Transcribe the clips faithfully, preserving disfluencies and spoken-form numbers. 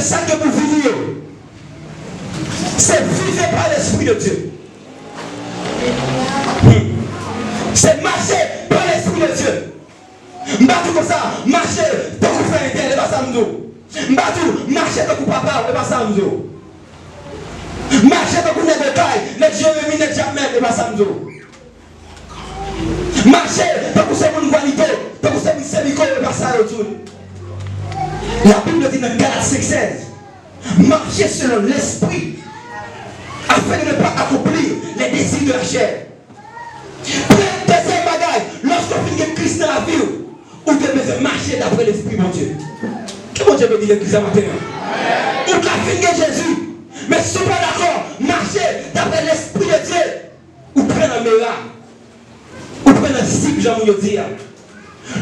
sa ke pou vini yo, se vivre par l'Esprit de Dieu. Hmm. Se mache pa Lespri de Dye. M pa di w konsa, mache tankou frè entèl, e pa sa m di w. M pa di w, mache tankou papa w, e pa sa m di w. Mache tankou nèg Okay, nèg Jeremi, nèg Jakmèl, e pa sa m di w. Mache tankou se moun Gwanito, tankou se moun Semiko, e pa sa yo di w. Labib di nan Galat senk sèz, marchez selon l'esprit, afin de ne pas accomplir les désirs de la chair. Premye, dezyèm bagay, lòske w fin gen Kris nan lavi w, ou te bezwen mache daprè Lespri Bondye. Ke Bondye beni legliz la maten an. Ou ka fin gen Jezi, men si w pa dakò mache daprè Lespri de Dye, ou pran nan mera, ou pran nan sib, jan moun yo di a.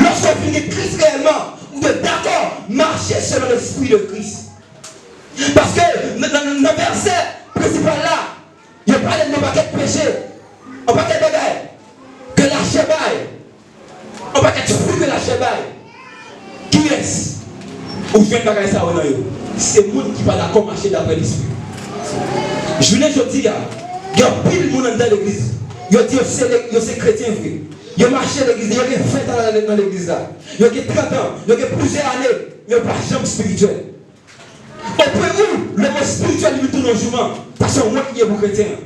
Lòske w fin gen Kris reyèlman, ou dwe dakò mache selon Lespri de Kris. Paske nan, nan, nan vèsè prensipal la, yo pale de yon pakèt peche, yon pakèt bagay ke lachè bay, yon pakèt fwi ke lachè bay. Kiyès ou jwenn bagay sa yo nan yo? Se moun ki pa dakò mache daprè Lespri. Jounen jodi a, gen anpil moun anndan legliz. Yo di yo se, yo se kretyen vre. Yo mache legliz, yo gen ven tan nan, nan legliz la. Yo gen trant an, yo gen plizyè ane, men yo pa janm espirityèl. Opwen ou, le mo espirityèl li vin tounen yon jouman. Sa se yon wont li ye pou kretyen an.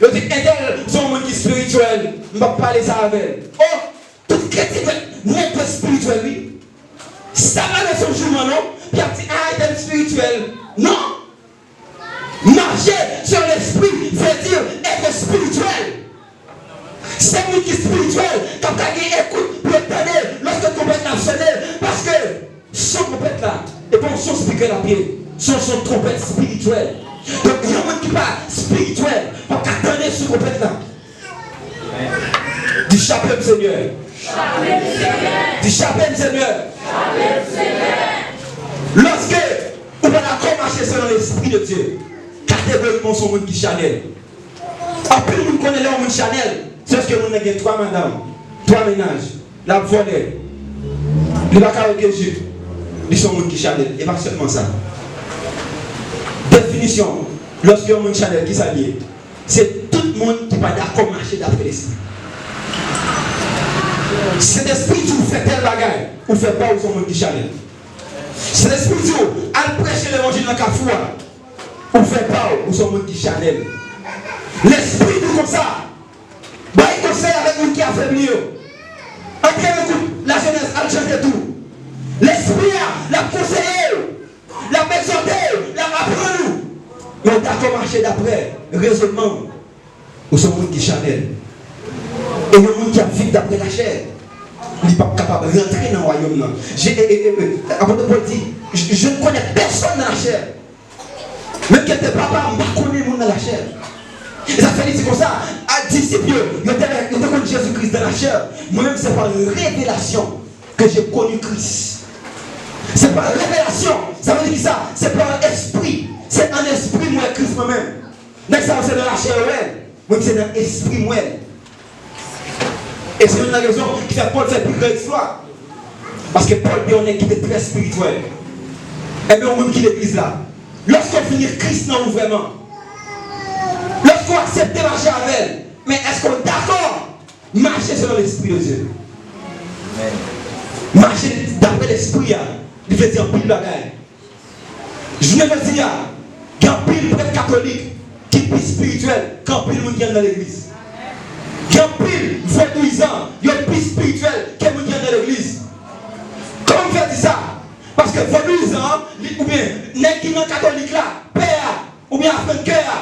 Yo di entèl se yon moun ki espirityèl, m p ap pale sa avè l. Oh, tout kretyen dwe, nèg dwe espirityèl wi. Sa pa se yon jouman non, pou y ap di a entèl espirityèl. Non. Marcher selon l'esprit veut dire être spirituel. Se moun ki espirityèl k ap ka gen ekout pou yo tande lòske twonpèt la ap sone, paske son twonpèt la, e pa yon son spikè l ap ye, se yon son twonpèt espirityèl. Donk, yon moun ki pa espirityèl p ap ka tande son twonpèt la. Di, chape m, Senyè. Di, chape m, Senyè. Lòske ou pa dakò mache selon Lespri de Dye, kategorikman, w se yon moun ki chanèl. Anpil moun konnen lè yon moun chanèl, se paske moun nan gen twa madanm, twa mennaj, l ap vòlè, li pa ka wè byen jip, li se yon moun ki chanèl. E pa sèlman sa. Definisyon, lòske yon moun chanèl, ki sa l ye? Se tout moun ki pa dakò mache daprè Lespri. Sentespri di w fè tèl bagay, ou fè pa w, ou se yon moun ki chanèl. Sentespri di w al preche levanjil nan kafou a, ou fè pa w, ou se yon moun ki chanèl. Lespri di w konsa, bay konsèy avèk moun ki afebli yo. Antre nan gwoup lajenès, al chante tou. Lespri a, l ap konseye w, l ap egzòte w, l ap aprann ou. Men w dakò mache daprè rezònman w. Ou se yon moun ki chanèl. E yon moun ki ap viv daprè lachè, li p ap kapab rantre nan wayòm nan. Je, e, e, e, e, apot Pòl di, je, je ne connais personne dans la chair. Menm kèk te papa, m pa konnen moun nan lachè. E sa fè li di konsa, a disip yo, yo te, yo te konn Jezi Kris dans la chair. Mwen menm, c'est par révélation que j'ai connu Christ. C'est par révélation. Sa vle di kisa? Se pa an espri. Se an espri m wè Kris mwen menm. Nèg sa yo se nan lachè yo wè l. Mwen menm se nan espri m wè l. E se youn nan rezon ki fè Pòl fè pi gran eksplwa. Paske Pòl te yon nèg ki te trè espirityèl. Ebyen, yon moun ki legliz la, lòske w vin gen Kris nan ou vrèman, lòske w aksepte mache avè l, men èske w dakò mache selon Lespri de Dye? Mache daprè Lespri a, li vle di anpil bagay. Jounen jodi a, gen anpil prèt katolik ki pi espirityèl ke anpil moun ki anndan legliz. Gen anpil vodouyizan, yo pi espirityèl ke moun ki anndan legliz. Kòman m fè di sa? Paske vodouyizan an, li, oubyen nèg ki nan katolik la, pè a, oubyen afrenkè a,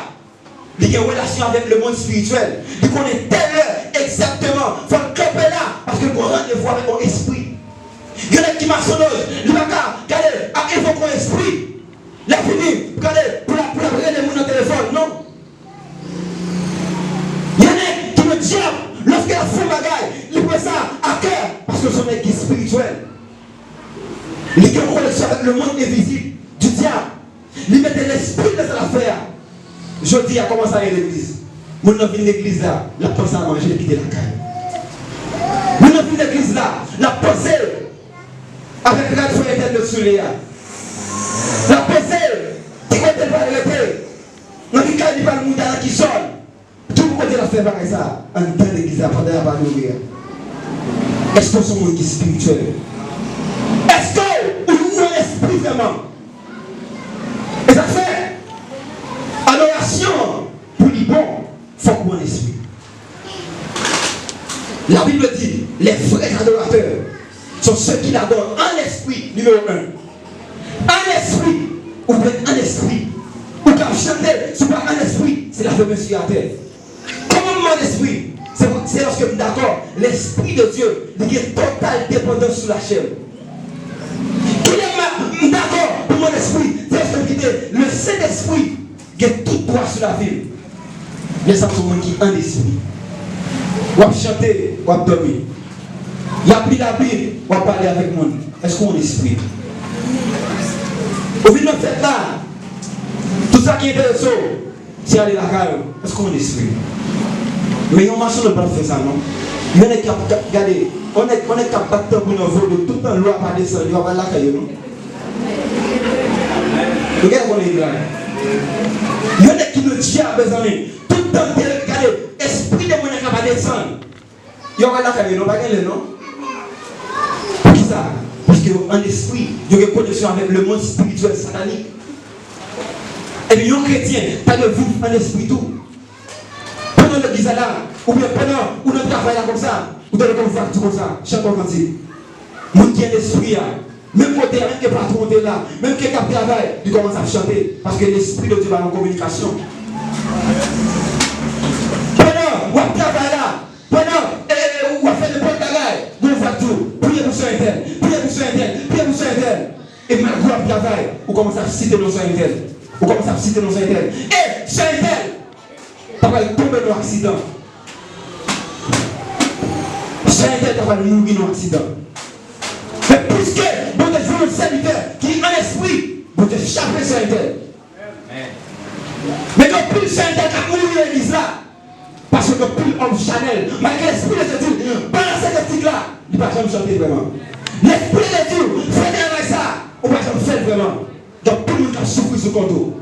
li gen relasyon avèk lemonn espirityèl. Li konnen tèl lè egzakteman fò l kanpe la, paske l gen yon randevou avèk yon espri. Gen nèg ki masonlòj, li pa ka gade ap envoke yon espri. Lè fini, gade pou l ap, pou l ap rele moun nan telefòn, non. Gen nèg ki nan dyab, lòske l ap fè yon bagay, li pran sa a kè, paske l se yon nèg ki espirityèl. Li gen yon koneksyon avèk lemonn envizib, di dyab. Li mete lespri l nan sa l ap fè a. Jodi a, kòman sa ye legliz? Moun nan vin legliz la, l ap panse a manje, l kite lakay. Moun nan vin legliz la, l ap panse avèk rad frè entèl sou li a. L ap panse fè bagay sa anndan legliz la pandan y ap adore a? Èske w se yon moun ki espirityèl? Èske w nan lespri vrèman? E sa k fè adorasyon an, pou li bon, fòk ou an lespri. La Bible dit, les vrais adorateurs sont ceux qui l'adorent en esprit, numéro un. An lespri, ou dwe an lespri. Ou ka ap chante, si w pa an lespri, se lave men sou atè. Kòman m an lespri? Se, se lòske m dakò, Lespri de Dye, li gen total depandans sou lachè m. Kilè m, m dakò pou m an lespri? Se lòske m kite Lesentespri gen tout dwa sou lavi m. Lè sa, m se yon moun ki an lespri. W ap chante, w ap dòmi. Y ap li Labib, w ap pale avèk moun. Èske w an lespri? Ou vin nan fèt la, tout sa ki enterese w, se ale lakay ou. Èske w an lespri? Men yon machann lòt pa t ap fè sa, non. Yon nèg k ap, k ap gade, yon nèg, yon nèg k ap bat tanbou nan vodou, tout tan lwa pa desann, yo pa pral lakay yo, non. Ou gen konnen li la. Yon nèg ki nan dyab, mezanmi. Tout tan l te gade, espri demonyak la pa desann. Yo pa lakay yo, non, pa gen lè, non. Poukisa? Paske yo an espri, yo gen koneksyon avèk lemonn espirityèl satanik. Ebyen, yon kretyen ta dwe viv an espri tou. Pandan legliz la la, oubyen pandan ou nan travay la konsa, ou tande yon vag tou konsa, chante yon kantik. Moun ki an espri a, menm kote a, menm ke patwon te la, menm ke k ap travay, li kòmanse ap chante, paske Lespri de Dye ba nou kominikasyon. Pandan w ap travay la, pandan, e, e, e, w ap fè nenpòt bagay, gon vag tou, priye pou sè entèl, priye pou sè entèl, priye pou sè entèl. E malgre w ap travay, ou kòmanse ap site non sè entèl. Ou kòmanse ap site non sè entèl. E sè entèl ta pral tonbe nan aksidan. Sè entèl ta pral mouri nan aksidan. Men piske Bondye jwenn yon sèvitè ki an espri, Bondye chape sè entèl. Men gen anpil sè entèl k ap mouri nan legliz la. Paske gen anpil òm chanèl. Malgre Lespri de Dye di l, pa nan sèt etik la, li pa janm chante vrèman. Lespri de Dye di w, fè travay sa, ou pa janm fè l vrèman. Gen anpil moun k ap soufri sou kont ou.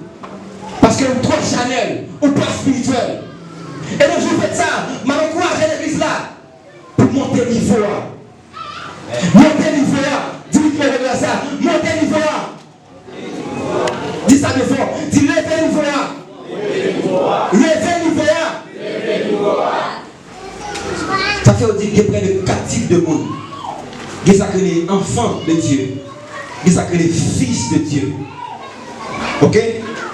Paske ou twò chanèl, ou pa espirityèl. E nan jou fèt sa, m ap ankouraje legliz la pou monte nivo a. Monte nivo a. Di moun ki bò kote w la sa, monte nivo a. Di sa byen fò. Di leve nivo a. Leve nivo a. Sa fè yo di gen prè de kat tip de moun. Gen sa k rele enfant de Dieu. Gen sa k rele fils de Dieu. Oke?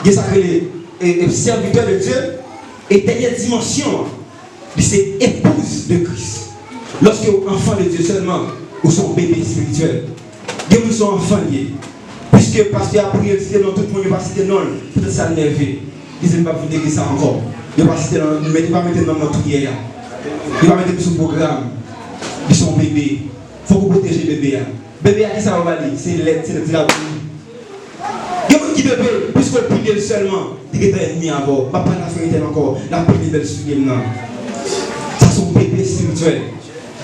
Gen sa k rele, e, e, serviteur de Dieu. E dènyè dimansyon an, li se épouse de Christ. Lòske ou enfant de Dieu sèlman, ou se yon bebe espirityèl. Gen moun se yon enfant li ye. Piske pastè a priye, l site non tout moun, yo pa site non l, poutèt sa l nève. Li di, "M p ap vin legliz sa ankò. Yo pa site non, men yo pa mete non m nan priyè a. Yo pa mete m sou pwogram." Li se yon bebe. Fòk ou pwoteje bebe a. Bebe a, kisa yo ba li? Se lèt, se lèt, se la bouyi. Gen moun ki bebe, piske w pile l sèlman, li gentan ènmi avè w. M ap pale afè entèl ankò, l ap pile bèl soulye m nan. Sa se yon bebe espirityèl.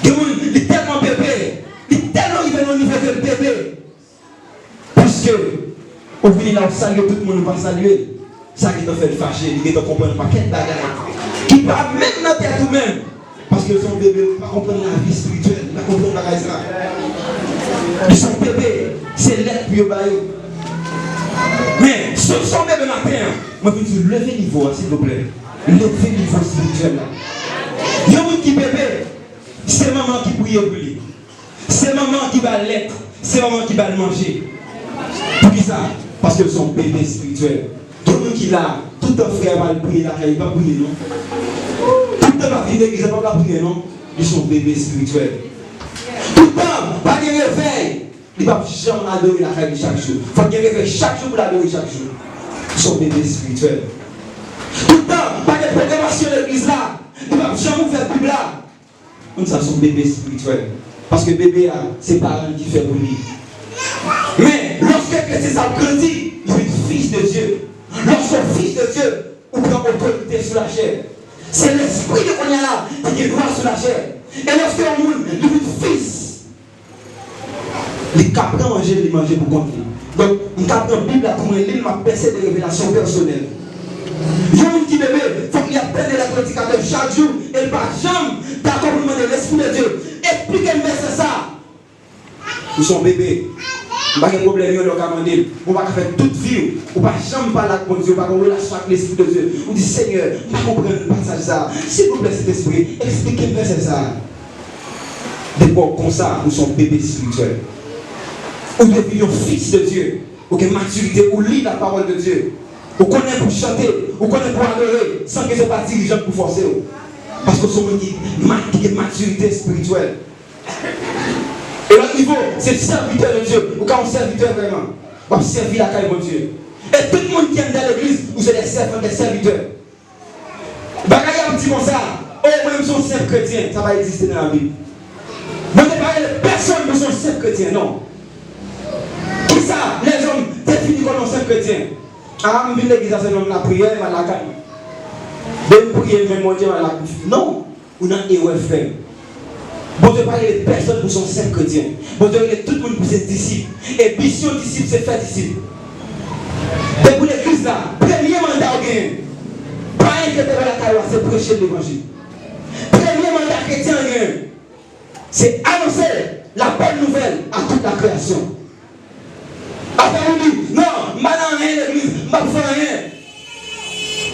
Gen moun, li tèlman bebe, li tèlman rive nan yon nivo ke l bebe. Piske ou vini la, ou salye tout moun, ou pa salye l. Sa gentan fè l fache, li gentan konprann pakèt bagay ki pa menm nan tèt ou menm. Paske l se yon bebe, li pa konprann lavi espirityèl, li pa konprann bagay sa. Li se yon bebe, se lèt pou yo ba yo. Men, si w se yon bebe maten an, mwen vin di w, leve nivo a, silvouplè. Leve nivo espirityèl la. Yon moun ki bebe, se manman ki priye pou li. Se manman ki ba l lèt, se manman ki ba l manje. Poukisa? Paske l se yon bebe espirityèl. Gen moun ki la, tout tan frè pa l priye lakay, li p ap priye non. Tout tan l ap vin legliz, l p ap la priye non. Li se yon bebe espirityèl. Tout tan pa gen revèy, li p ap janm adore lakay li chak jou. Fòk gen revèy chak jou pou l adore chak jou. Li se yon bebe espirityèl. Tout tan pa gen pwoklamasyon legliz la, li p ap janm ouvè Bib la. Moun sa se yon bebe espirityèl. Paske bebe a, se paran l ki fè pou li. Men, lòske kretyen sa ap grandi, li vin fis de Dye. Lòske w fis de Dye, ou pran otorite sou lachè. Se lespri de kounye a la ki gen dwa sou lachè. E lòske yon moun, li vin fis, li ka pran manje l, li manje pou kont li. Donk, m ka pran Bib la pou mwen li l, m ap pèse de revelasyon pèsonèl. Yon moun ki bebe, fòk li ap tande lèt predikatè chak jou, e l pa janm dakò pou l mande Lespri de Dye, "Eksplike m vèsè sa a." Ou se yon bebe. M pa gen pwoblèm yo lè w ka mande l. Ou pa ka fè tout vi w, ou pa janm pale ak Bondye, ou pa gen yon relasyon ak Lespri de Dye. Ou di, "Senyè, m pa konprann pasaj sa a. Silvouplè, Sentespri, eksplike m vèsè sa a." Depi w konsa, ou se yon bebe espirityèl. Ou devni yon fis de Dye. Ou gen matirite, ou li la pawòl de Dye. Ou konnen pou chante, ou konnen pou adore, san ke se pa dirijan k pou fòse w. Paske w se yon moun ki ma-, ki gen matirite espirityèl. E lòt nivo, se sèvitè de Dye. Ou ka yon sèvitè vrèman. W ap sèvi lakay Bondye. E tout moun ki anndan legliz, ou se de sèvant, de sèvitè. Bagay ap di konsa, "O, mwen menm se yon senp kretyen." Sa pa egziste nan Labib. Bondye pa rele pèsonn pou se yon senp kretyen, non. Kisa lèzòm defini kòm yon senp kretyen? "A, m vin legliz la sèlman, m lapriyè, m al lakay mwen. Depi m priye, m jwenn Bondye, m al lakay mwen." Non, ou nan erè, frè m. Bondye pa rele pèsonn pou se yon senp kretyen. Bondye rele tout moun pou se disip. E misyon disip se fè disip. Depi w legliz la, premye manda w genyen, pa enkyete w lakay ou a, se preche levanjil. Premye manda kretyen an genyen, se anonse la bonne nouvelle à toute la création. Afè ou di, "Non, m pa nan anyen legliz, m p ap fè anyen."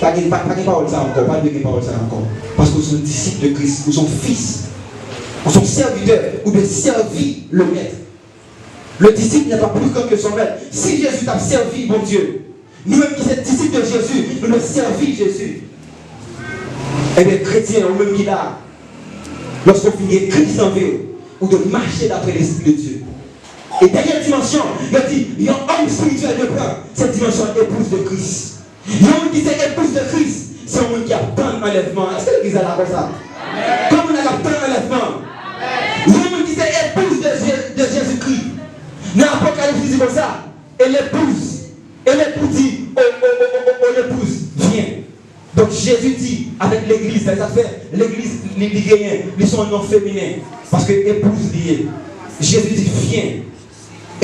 Pa gen, pa, pa gen pawòl sa ankò, pa dwe gen pawòl sa ankò. Paske ou se yon disip de Kris, ou se yon fis, ou se yon sèvitè, ou dwe sèvi le mèt. Le disciple n'est pas plus grand que son maître. Si Jezi t ap sèvi Bondye, nou menm ki se disip de Jezi, nou dwe sèvi Jezi. Ebyen, kretyen, ou menm ki la, lòske w fin gen Kris nan vi w, ou dwe mache daprè Lespri de Dye. E dènyè dimansyon, yo di, yon òm espirityèl de pèp, se dimansyon epouz de Kris. Yon moun ki se epouz de Kris, se yon moun ki ap tann anlèvman an. Èske legliz la dakò sa? Kòman moun la k ap tann anlèvman an? Yon moun ki se epouz de Je-, de Jezikri. Nan Apokalips, li di konsa, et l'épouse, et l'époux dit au, au, au, au, au l'épouse, viens. Donk, Jezi di avèk legliz la, sa fè legliz, li, li genyen, li se yon non feminen, paske epouz li ye. Jezi di, viens.